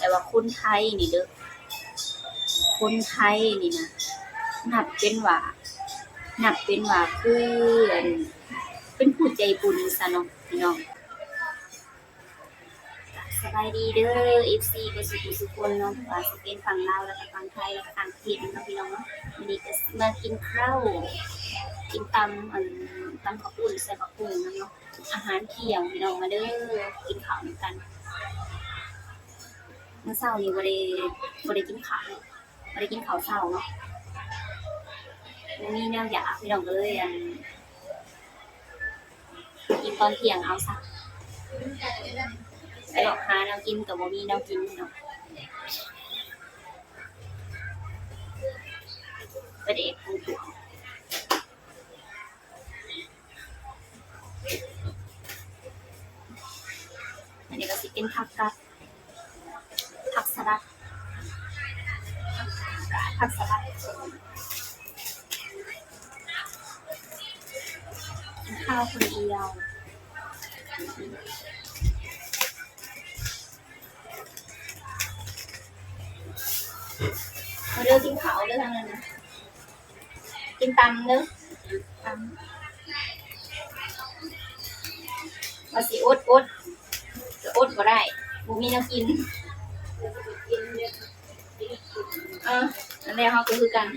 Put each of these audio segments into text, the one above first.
ແຕ່ວ່າຄົນໄທນີ້ເດີ້ ຄົນໄທນີ້ນະ ນັບເປັນວ່າ ນັບເປັນວ່າຄື ອັນ ເປັນຜູ້ໃຈບຸນຊະເນາະ ພີ່ນ້ອງ. ສະບາຍດີເດີ້ ເອັຟຊີ ເບິດສູ່ຜູ້ສູ່ຄົນເນາະ ບໍ່ວ່າຊິເປັນຝັ່ງລາວ ແລ້ວກະຝັ່ງໄທ ແລ້ວກະຕ່າງປະເທດເນາະ ພີ່ນ້ອງເນາະ. ມື້ນີ້ກະຊິມາກິນເຂົ້າ ກິນຕຳ ອັນ ຕຳເຂົ້າປຸ້ນ ໃສ່ຜັກບຸ້ງນຳເນາະ. ອາຫານທ່ຽງ ພີ່ນ້ອງ ມາເດີ້ ກິນເຂົ້ານຳກັນ. ມື້ເຊົ້ານີ້ບໍ່ໄດ້ ບໍ່ໄດ້ກິນເຂົ້າ ບໍ່ໄດ້ກິນເຂົ້າເຊົ້າເນາະ ບໍ່ມີແນວຢາກ ພີ່ນ້ອງ ກະເລີຍ ອັນ ກິນຕອນທ່ຽງເອົາຊະ ໄປເລາະຫາແນວກິນກະບໍ່ມີແນວກິນເນາະ. ປາແດກ ອັນນີ້ກະຊິເປັນຜັກກັບ ຜັກສະຫຼັດ ຜັກສະຫຼັດ ກິນເຂົ້າຄົນດຽວ. ມາເດີ້ ກິນເຂົ້າເດີ້ ທາງນັ້ນນະ ກິນຕຳເດີ້ ຕຳ ວ່າຊິອົດ ອົດ ກະອົດບໍ່ໄດ້ ບໍ່ມີແນວກິນ. ເອີ ນັ້ນແຫຼະ ເຮົາກະຄືກັນ.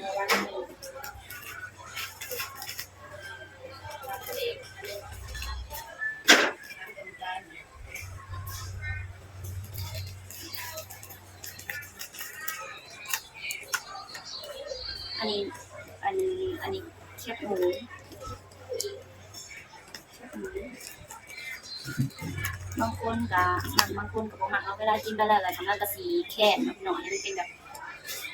ອັນນີ້ ອັນ ອັນນີ້ແຄບໝູ ແຄບໝູ ບາງຄົນກະມັກ ບາງຄົນກະບໍ່ມັກເນາະ. ເວລາກິນໄປແລ້ວ ແລ້ວກຳລັງກະຊິແຄ້ນເນາະ ພີ່ນ້ອງ ມັນເປັນແບບ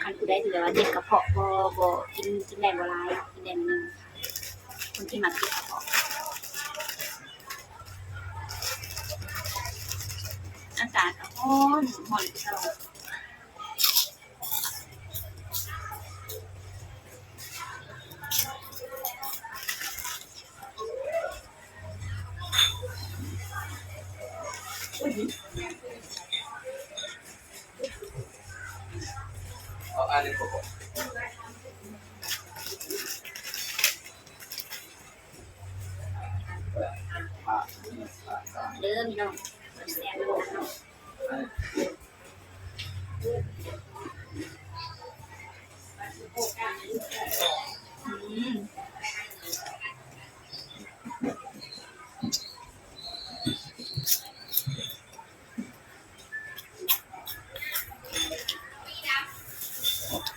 ຄັນຜູ້ໃດທີ່ແບບວ່າເຈັບກະເພາະ ບໍ່ ບໍ່ ກິນ ກິນໄດ້ບໍ່ຫຼາຍ ກິນໄດ້ໜ້ອຍໜຶ່ງ ຄົນທີ່ມັກເຈັບກະເພາະ. ອາກາດກະຮ້ອນ ຮ້ອນຄືເກົ່າ. ເດີພີ່ນ້ອງ ແຊບໆເດີ.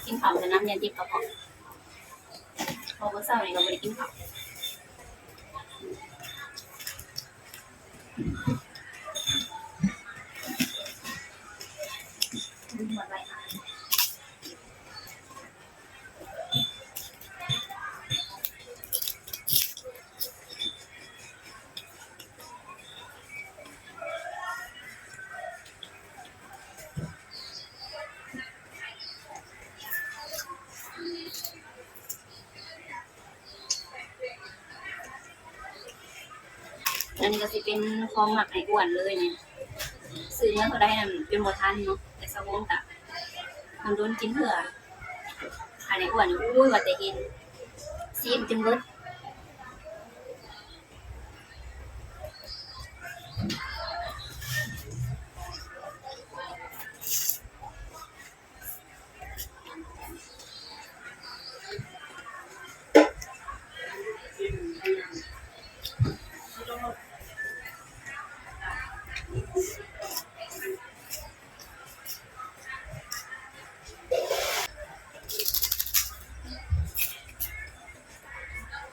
ກິນເຂົ້າແຕ່ນ້ຳ ຢ້ານເຈັບກະເພາະ ເພາະມື້ເຊົ້ານີ້ກະບໍ່ໄດ້ກິນເຂົ້າ. ອັນນີ້ກະຊິເປັນຂອງມັກອ້າຍອ້ວນເລີຍນີ້ ຊື້ມາເທົ່າໃດຫັ້ນຈົນບໍ່ທັນເນາະ ແຕ່ສາວົງກະດົນໆກິນເທື່ອ. ຂະໜາດອ້າຍອ້ວນນີ້ ໂອ້ຍ ວ່າແຕ່ເຫັນ ຊີມຈົນເບິດ. ເ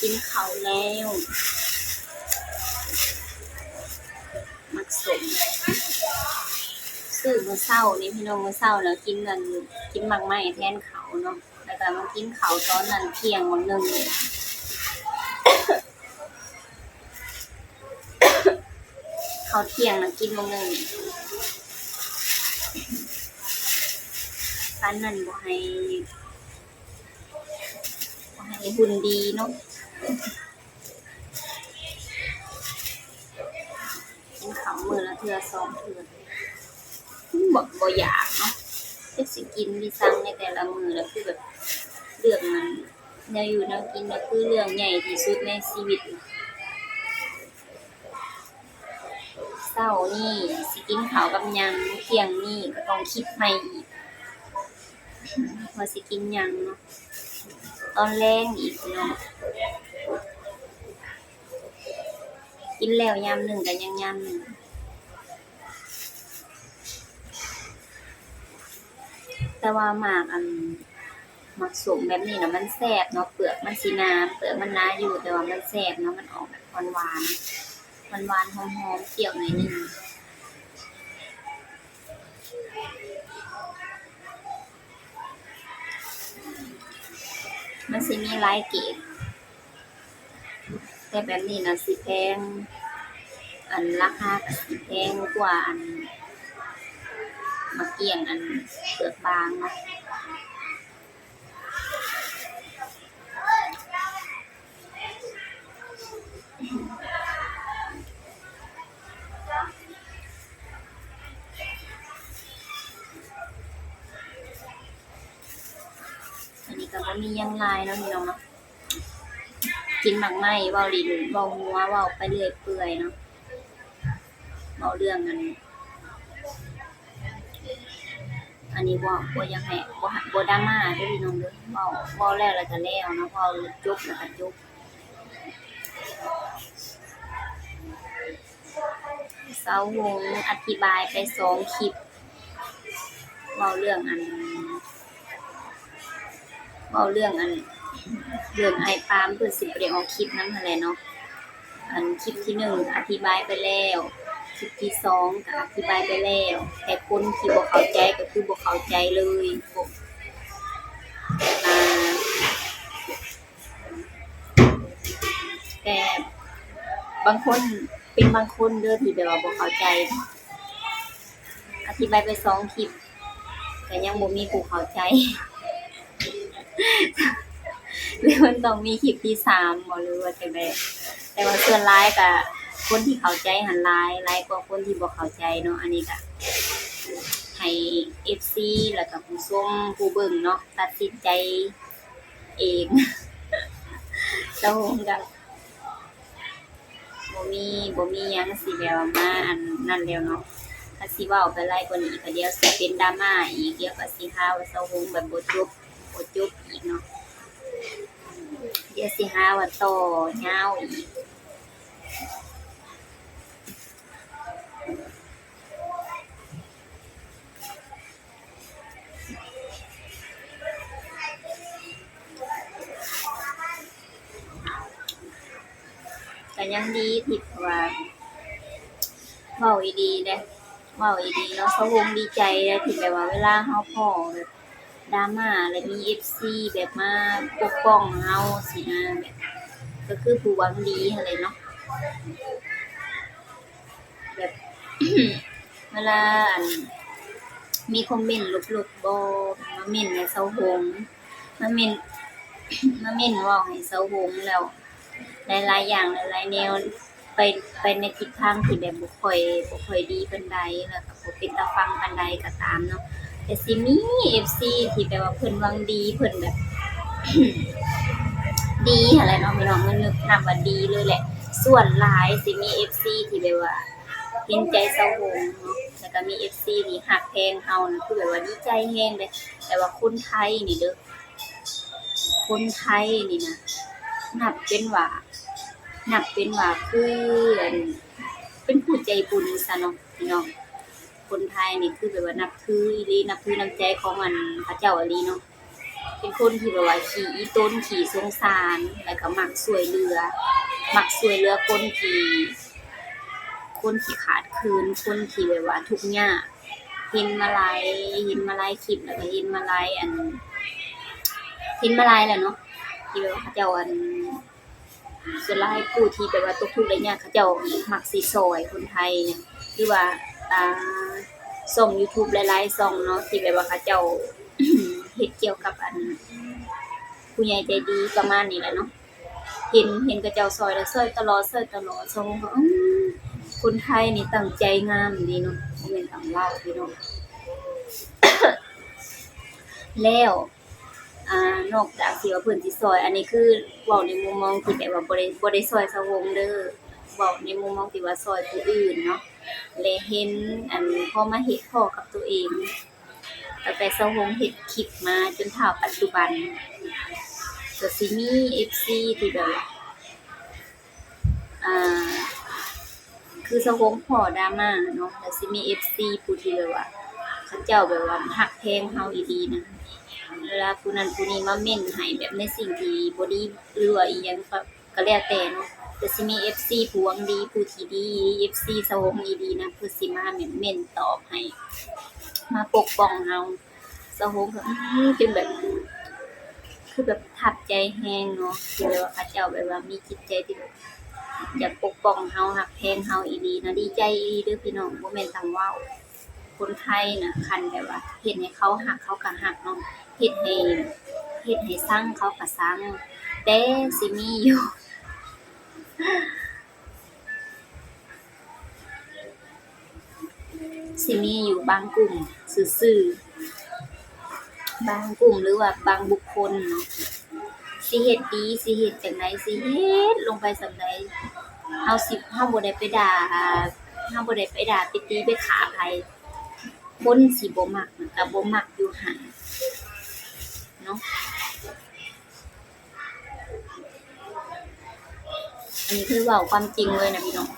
ກິນເຂົ້າແລ້ວ ໝາກສົ້ມ ຊື້ມື້ເຊົ້ານີ້ພີ່ນ້ອງ ມື້ເຊົ້ານະກິນອັນ ກິນໝາກໄມ້ແທນເຂົ້າເນາະ ແລ້ວກໍມາກິນເຂົ້າຕອນນັ້ນທ່ຽງໝ່ອງໜຶ່ງ ເຂົ້າທ່ຽງນະກິນໝ່ອງໜຶ່ງ ປານນັ້ນບໍ່ໃຫ້ ໃຫ້ຫຸ່ນດີເນາະ ກິນເຂົ້າມື້ລະເທື່ອສອງເທື່ອ ມັນບໍ່ ບໍ່ຢາກເນາະ ຈັກຊິກິນຊິສັ່ງໃນແຕ່ລະມື້ລະ ຄືແບບເລື່ອງນັ້ນ ແນວຢູ່ແນວກິນລະຄືເລື່ອງໃຫຍ່ທີ່ສຸດໃນຊີວິດ. ເຊົ້ານີ້ຊິກິນເຂົ້າກັບຫຍັງ ທ່ຽງນີ້ກໍຕ້ອງຄິດໃໝ່ອີກ ວ່າຊິກິນຫຍັງເນາະ ຕອນແລງອີກເນາະ ກິນແລ້ວຍາມໜຶ່ງກໍຍັງຍາມໜຶ່ງ ແຕ່ວ່າໝາກອັນ ໝາກສົ້ມແບບນີ້ນະມັນແຊບເນາະ ເປືອກມັນຊິໜາ ເປືອກມັນໜາຢູ່ ແຕ່ວ່າມັນແຊບເນາະ ມັນອອກແບບຫວານໆ ຫວານໆ ຫອມໆ ປຽວໜ້ອຍໜຶ່ງ ມັນຊິມີຫຼາຍເກຣດ ແຕ່ແບບນີ້ນະຊິແພງ ອັນລາຄາກໍຊິແພງກວ່າອັນໝາກກ້ຽງອັນເປືອກບາງເນາະ. ອັນນີ້ກໍບໍ່ມີຫຍັງຫຼາຍເນາະພີ່ນ້ອງເນາະ ກິນໝາກໄມ້ ເວົ້າຫຼິ້ນ ເວົ້າຫົວ ເວົ້າໄປເລື້ອຍເປື່ອຍເນາະ ເວົ້າເລື່ອງອັນ ອັນນີ້ບໍ່ ບໍ່ຢາກໃຫ້ ບໍ່ ບໍ່ດຣາມາເດີ້ພີ່ນ້ອງເດີ້ ເວົ້າ ເວົ້າແລ້ວແລ້ວກໍແລ້ວເນາະ ເວົ້າຈົບແລ້ວກໍຈົບ. ສາວຫົງອະທິບາຍໄປສອງຄລິບ ເວົ້າເລື່ອງອັນ ເວົ້າເລື່ອງອັນ ເລື່ອງອ້າຍປາມ ເພິ່ນຊິບໍ່ໄດ້ອອກຄລິບນຳຫັ້ນແຫຼະເນາະ ອັນຄລິບທີໜຶ່ງອະທິບາຍໄປແລ້ວ ຄລິບທີສອງກໍອະທິບາຍໄປແລ້ວ ແຕ່ຄົນທີ່ບໍ່ເຂົ້າໃຈກໍຄືບໍ່ເຂົ້າໃຈເລີຍ ບໍ່ ອ່າ ແຕ່ບາງຄົນ ເປັນບາງຄົນເດີ້ທີ່ແບບວ່າບໍ່ເຂົ້າໃຈ ອະທິບາຍໄປສອງຄລິບ ກໍຍັງບໍ່ມີຜູ້ເຂົ້າໃຈ ຫຼືມັນຕ້ອງມີຄລິບທີສາມບໍ ຫຼືວ່າຈັ່ງໃດ ແຕ່ວ່າສ່ວນຫຼາຍກໍຄົນທີ່ເຂົ້າໃຈຫັ້ນຫຼາຍ ຫຼາຍກວ່າຄົນທີ່ບໍ່ເຂົ້າໃຈເນາະ ອັນນີ້ກໍໃຫ້ເອັຟຊີ ແລ້ວກໍຜູ້ຊົມຜູ້ເບິ່ງເນາະ ຕັດສິນໃຈ ເອງ ສາວຫົງກໍບໍ່ມີ ບໍ່ມີຫຍັງຊິແບບວ່າມາອັນນັ້ນແລ້ວເນາະ ຄັນຊິເວົ້າໄປຫຼາຍກວ່ານີ້ກໍດຽວຊິເປັນດຣາມາອີກ ດຽວກໍຊິຫາວ່າສາວຫົງແບບບໍ່ຈົບ ບໍ່ຈົບອີກເນາະ ດຽວຊິຫາວ່າຕໍ່ຍາວອີກ. ກໍຍັງດີທີ່ວ່າເວົ້າອີ່ຫຼີເດ້ ເວົ້າອີ່ຫຼີເນາະ ສາວຫົງດີໃຈເດ້ ທີ່ແບບວ່າເວລາເຮົາພໍ້ແບບດຣາມາ ແລ້ວມີເອັຟຊີແບບມາປົກປ້ອງເຮົາຊີ້ນະ ແບບ ກໍຄືຜູ້ຫວັງດີຫັ້ນແຫຼະເນາະ. ແບບ ເວລາ ອັນ ມີຄອມເມັນລົບໆ ບໍ່ ມາເມັນໃຫ້ສາວຫົງ ມາເມັນ ມາເມັນເວົ້າໃຫ້ສາວຫົງ ແລ້ວຫຼາຍໆຢ່າງ ຫຼາຍໆແນວ ໄປ ໄປໃນທິດທາງທີ່ແບບບໍ່ຄ່ອຍ ບໍ່ຄ່ອຍດີປານໃດ ແລ້ວກໍບໍ່ເປັນຕາຟັງປານໃດກໍຕາມເນາະ ແຕ່ຊິມີເອັຟຊີທີ່ແບບວ່າເພິ່ນຫວັງດີ ເພິ່ນແບບ ດີຫັ້ນແຫຼະເນາະພີ່ນ້ອງ ເພິ່ນນັບວ່າດີເລີຍແຫຼະ. ສ່ວນຫຼາຍຊິມີເອັຟຊີທີ່ແບບວ່າເຫັນໃຈສາວຫົງເນາະ ແລ້ວກໍມີເອັຟຊີທີ່ຮັກແພງເຮົານະ ຄືແບບວ່າດີໃຈແຮງເດ້ ແຕ່ວ່າຄົນໄທນີ້ເດີ້ ຄົນໄທນີ້ນະ ນັບເປັນວ່າ ນັບເປັນວ່າຄື ອັນ ເປັນຜູ້ໃຈບຸນຊະເນາະພີ່ນ້ອງ. ຄົນໄທນີ້ຄືແບບວ່ານັບຖືອີ່ຫຼີ ນັບຖືນ້ຳໃຈຂອງ ອັນ ເຂົາເຈົ້າອີ່ຫຼີເນາະ. ເປັນຄົນທີ່ແບບວ່າຂີ້ອີ່ຕົນ ຂີ້ສົງສານ ແລ້ວກໍມັກຊ່ວຍເຫຼືອ ມັກຊ່ວຍເຫຼືອຄົນທີ່ ຄົນທີ່ຂາດເຂີນ ຄົນທີ່ແບບວ່າທຸກຍາກ. ເຫັນມາຫຼາຍ ເຫັນມາຫຼາຍຄລິບ ແລ້ວກໍເຫັນມາຫຼາຍອັນ ເຫັນມາຫຼາຍແລ້ວເນາະ ທີ່ແບບວ່າເຂົາເຈົ້າອັນ ສ່ວນຫຼາຍຜູ້ທີ່ແບບວ່າຕົກທຸກໄດ້ຍາກ ເຂົາເຈົ້າມັກຊິຊ່ອຍຄົນໄທນະ ຫຼືວ່າ ອ່າ ຊ່ອງ YouTube ຫຼາຍໆຊ່ອງເນາະ ທີ່ແບບວ່າເຂົາເຈົ້າເຮັດກ່ຽວກັບອັນ ຜູ້ໃຫຍ່ໃຈດີປະມານນີ້ແຫຼະເນາະ. ເຫັນ ເຫັນເຂົາເຈົ້າຊ່ອຍແລ້ວ ຊ່ອຍຕະຫຼອດ ຊ່ອຍຕະຫຼອດ. ຊ່ອງ ອືມ ຄົນໄທນີ້ຕັ້ງໃຈງາມອີ່ຫຼີເນາະ ບໍ່ແມ່ນຕາມເວົ້າພີ່ນ້ອງ. ແລ້ວ ອ່າ ນອກຈາກທີ່ວ່າເພິ່ນຊິຊ່ອຍ ອັນນີ້ຄືເວົ້າໃນມຸມມອງທີ່ແບບວ່າບໍ່ໄດ້ ບໍ່ໄດ້ຊ່ອຍສາວຫົງເດີ ເວົ້າໃນມຸມມອງທີ່ວ່າຊ່ອຍຜູ້ອື່ນເນາະ ແລະ ເຫັນ ອັນ ພໍມາເຮັດພໍ້ກັບຕົວເອງ ຕັ້ງແຕ່ສາວຫົງເຮັດຄລິບມາຈົນເທົ່າປັດຈຸບັນ ກໍຊິມີເອັຟຊີທີ່ແບບວ່າ ອ່າ ຄືສາວຫົງພໍ້ດຣາມາເນາະ ແລ້ວຊິມີເອັຟຊີຜູ້ທີ່ແບບວ່າ ເຂົາເຈົ້າແບບວ່າຮັກແພງເຮົາອີ່ຫຼີນະ ເວລາຜູ້ນັ້ນຜູ້ນີ້ມາເມັ້ນໃຫ້ແບບໃນສິ່ງທີ່ບໍ່ດີ ຫຼືວ່າອີ່ຫຍັງກໍ ກໍແລ້ວແຕ່ເນາະ ແຕ່ຊິມີເອັຟຊີຜູ້ຫວັງດີ ຜູ້ທີ່ດີ ເອັຟຊີສາວຫົງອີ່ຫຼີນະ ເພິ່ນຊິມາແມ່ນເມັ້ນຕອບໃຫ້ ມາປົກປ້ອງເຮົາ. ສາວຫົງກໍ ອືມ ຈົນແບບ ຄືແບບປະທັບໃຈແຮງເນາະ ທີ່ແບບວ່າເຂົາເຈົ້າແບບວ່າມີຈິດໃຈທີ່ແບບຢາກປົກປ້ອງເຮົາ ຮັກແພງເຮົາອີ່ຫຼີນະ. ດີໃຈອີ່ຫຼີເດີພີ່ນ້ອງ ບໍ່ແມ່ນຕາມເວົ້າ. ຄົນໄທນະ ຄັນແບບວ່າເຮັດໃຫ້ເຂົາຮັກ ເຂົາກໍຮັກເນາະ ເຮັດໃຫ້ ເຮັດໃຫ້ຊັງ ເຂົາກໍຊັງ ແຕ່ຊິມີຢູ່ ຊິມີຢູ່ບາງກຸ່ມຊື່ໆ ບາງກຸ່ມ ຫຼືວ່າບາງບຸກຄົນເນາະ ຊິເຮັດດີ ຊິເຮັດຈັ່ງໃດ ຊິເຮັດລົງໄປສ່ຳໃດ ເຮົາຊິ ເຮົາບໍ່ໄດ້ໄປດ່າ ເຮົາບໍ່ໄດ້ໄປດ່າ ໄປຕີ ໄປຂ້າໃຜ ຄົນຊິບໍ່ມັກ ມັນກໍບໍ່ມັກຢູ່ຫັ້ນເນາະ. ອັນນີ້ຄືເວົ້າຄວາມຈິງເລີຍນະພີ່ນ້ອງ.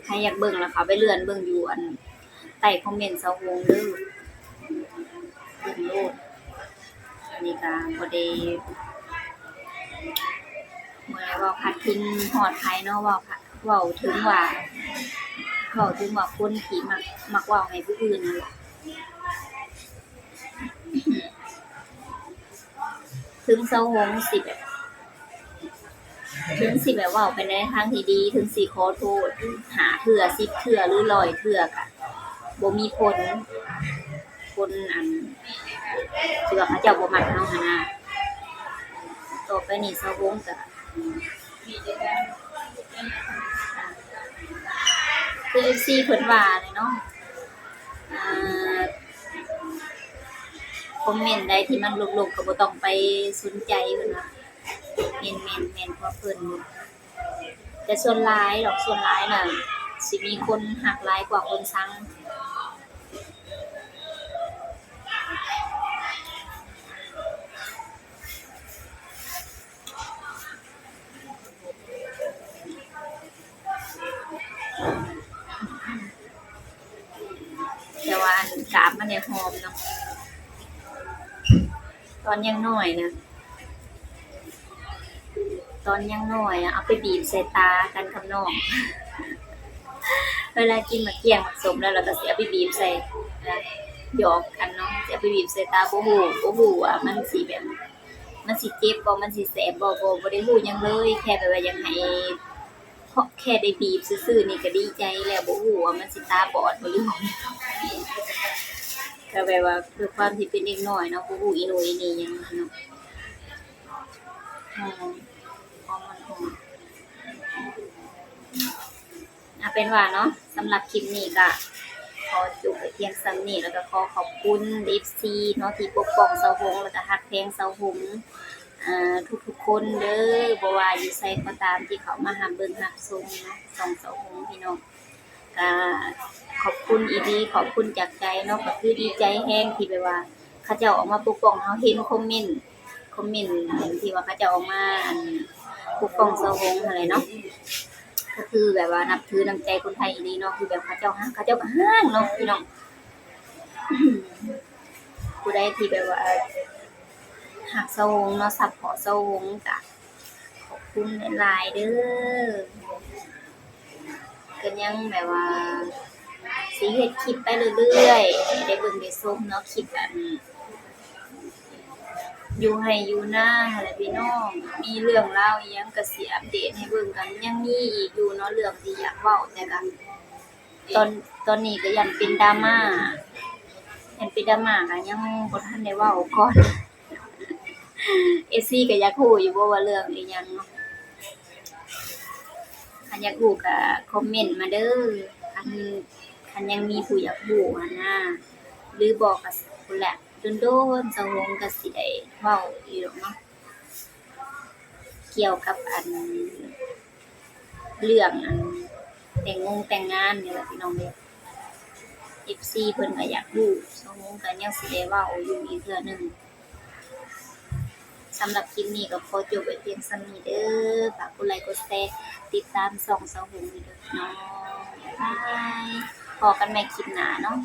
ໃຜຢາກເບິ່ງລະເຂົ້າໄປເລື່ອນເບິ່ງຢູ່ອັນໃຕ້ຄອມເມັນສາວຫົງເດີ ເບິ່ງໂລດ. ອັນນີ້ກໍບໍ່ໄດ້ ບໍ່ໄດ້ເວົ້າພາດພິງຮອດໃຜເນາະ ເວົ້າ ເວົ້າເຖິງວ່າ ເວົ້າເຖິງວ່າຄົນທີ່ມັກ ມັກເວົ້າໃຫ້ຜູ້ອື່ນນັ້ນລະ. ເຖິງສາວຫົງຊິແບບ ເຖິງຊິແບບເວົ້າໄປໃນທາງທີ່ດີ ເຖິງຊິຂໍໂທດຫ້າເທື່ອ ສິບເທື່ອ ຫຼື ຮ້ອຍເທື່ອ ກະບໍ່ມີຜົນ ຄົນອັນ ທີ່ວ່າເຂົາເຈົ້າບໍ່ມັກເຮົາຫັ້ນນະ. ຕໍ່ໄປນີ້ສາວຫົງກະ ຄືເອັຟຊີເພິ່ນວ່າແຫຼະເນາະ ອ່າ ຄອມເມັນໃດທີ່ມັນລົບໆ ກໍບໍ່ຕ້ອງໄປສົນໃຈເພິ່ນວ່າ ແມ່ນ ແມ່ນ ແມ່ນຂອງເພິ່ນ ແຕ່ສ່ວນຫຼາຍດອກ ສ່ວນຫຼາຍນະ ຊິມີຄົນຮັກຫຼາຍກວ່າຄົນຊັງ. ແຕ່ວ່າອັນກາບມັນນີ້ຫອມເນາະ ຕອນຍັງນ້ອຍນະ ຕອນຍັງນ້ອຍນະ ເອົາໄປບີບໃສ່ຕາກັນກັບນ້ອງ ເວລາກິນໝາກກ້ຽງໝາກສົ້ມແລ້ວ ແລ້ວກໍຊິເອົາໄປບີບໃສ່ ຫຍອກກັນເນາະ ຊິເອົາໄປບີບໃສ່ຕາ ບໍ່ຮູ້ ບໍ່ຮູ້ວ່າມັນຊິແບບ ມັນຊິເຈັບບໍ່ ມັນຊິແສບບໍ່ ບໍ່ ບໍ່ໄດ້ຮູ້ຫຍັງເລີຍ ແຄ່ແບບວ່າຢາກໃຫ້ ເພາະແຄ່ໄດ້ບີບຊື່ໆນີ້ກໍດີໃຈແລ້ວ ບໍ່ຮູ້ວ່າມັນຊິຕາບອດບໍ່ ຫຼື ກໍແບບວ່າດ້ວຍຄວາມທີ່ເປັນເດັກນ້ອຍເນາະ ບໍ່ຮູ້ອີ່ໂໜ່ອີ່ເໜ່ຫຍັງເນາະ ເອົາເປັນວ່າເນາະ ສຳລັບຄລິບນີ້ກໍຂໍຈົບໄວ້ພຽງສ່ຳນີ້ ແລ້ວກໍຂໍຂອບຄຸນເອັຟຊີເນາະ ທີ່ປົກປ້ອງສາວຫົງ ແລ້ວກໍຮັກແພງສາວຫົງ ອ່າ ທຸກໆຄົນເດີ ບໍ່ວ່າຢູ່ໃສກໍຕາມທີ່ເຂົ້າມາຮັບເບິ່ງຮັບຊົມເນາະ ຊ່ອງສາວຫົງພີ່ນ້ອງ ກະຂອບຄຸນອີ່ຫຼີ ຂອບຄຸນຈາກໃຈເນາະ ກະຄືດີໃຈແຮງທີ່ແບບວ່າເຂົາເຈົ້າອອກມາປົກປ້ອງເຮົາ ເຫັນຄອມເມັນ ຄອມເມັນທີ່ວ່າເຂົາເຈົ້າອອກມາ ອັນ ປົກປ້ອງສາວຫົງຫັ້ນແຫຼະເນາະ ກະຄືແບບວ່ານັບຖືນ້ຳໃຈຄົນໄທອີ່ຫຼີເນາະ ຄືແບບເຂົາເຈົ້າຮັກ ເຂົາເຈົ້າກະຮັກເນາະພີ່ນ້ອງ. ຜູ້ໃດທີ່ແບບວ່າຮັກສາວຫົງເນາະ ຊັບພອດສາວຫົງ ກະຂອບຄຸນຫຼາຍໆເດີ້. ກໍຍັງແບບວ່າຊິເຮັດຄລິບໄປເລື້ອຍໆ ໃຫ້ໄດ້ເບິ່ງໄດ້ຊົມເນາະ ຄລິບອັນຢູ່ໄຮ່ຢູ່ນາຫັ້ນແຫຼະພີ່ນ້ອງ. ມີເລື່ອງລາວອີ່ຫຍັງກໍຊິອັບເດດໃຫ້ເບິ່ງ ກໍຍັງມີອີກຢູ່ເນາະ ເລື່ອງທີ່ຢາກເວົ້າ ແຕ່ກໍ ຕອນ ຕອນນີ້ກໍຢ້ານເປັນດຣາມາ ຢ້ານເປັນດຣາມາ ກໍຍັງບໍ່ທັນໄດ້ເວົ້າກ່ອນ. ເອັຟຊີ ກໍຢາກຮູ້ຢູ່ບໍ່ວ່າເລື່ອງອີ່ຫຍັງເນາະ? ຄັນຢາກຮູ້ກໍຄອມເມັນມາເດີ້. ຄັນ ຄັນຍັງມີຜູ້ຢາກຮູ້ຫັ້ນນາ ຫຼືບໍ່ກໍພຸ້ນແຫຼະ ດົນໆສາວຫົງກໍຊິໄດ້ເວົ້າຢູ່ດອກເນາະ ກ່ຽວກັບອັນ ເລື່ອງອັນແຕ່ງງົງແຕ່ງງານນີ້ແຫຼະພີ່ນ້ອງເອີຍ. ເອັຟຊີ ເພິ່ນກໍຢາກຮູ້ ສາວຫົງກໍຍັງຊິໄດ້ເວົ້າຢູ່ອີກເທື່ອໜຶ່ງ. ສຳລັບຄລິບນີ້ກໍຂໍຈົບໄວ້ພຽງສ່ຳນີ້ເດີ້. ຝາກກົດໄລກົດແຊ ຕິດຕາມຊ່ອງສາວຫົງນີ້ເດີ້ພີ່ນ້ອງ. ບາຍບາຍ ພໍ້ກັນໃໝ່ຄລິບໜ້າເນາະ.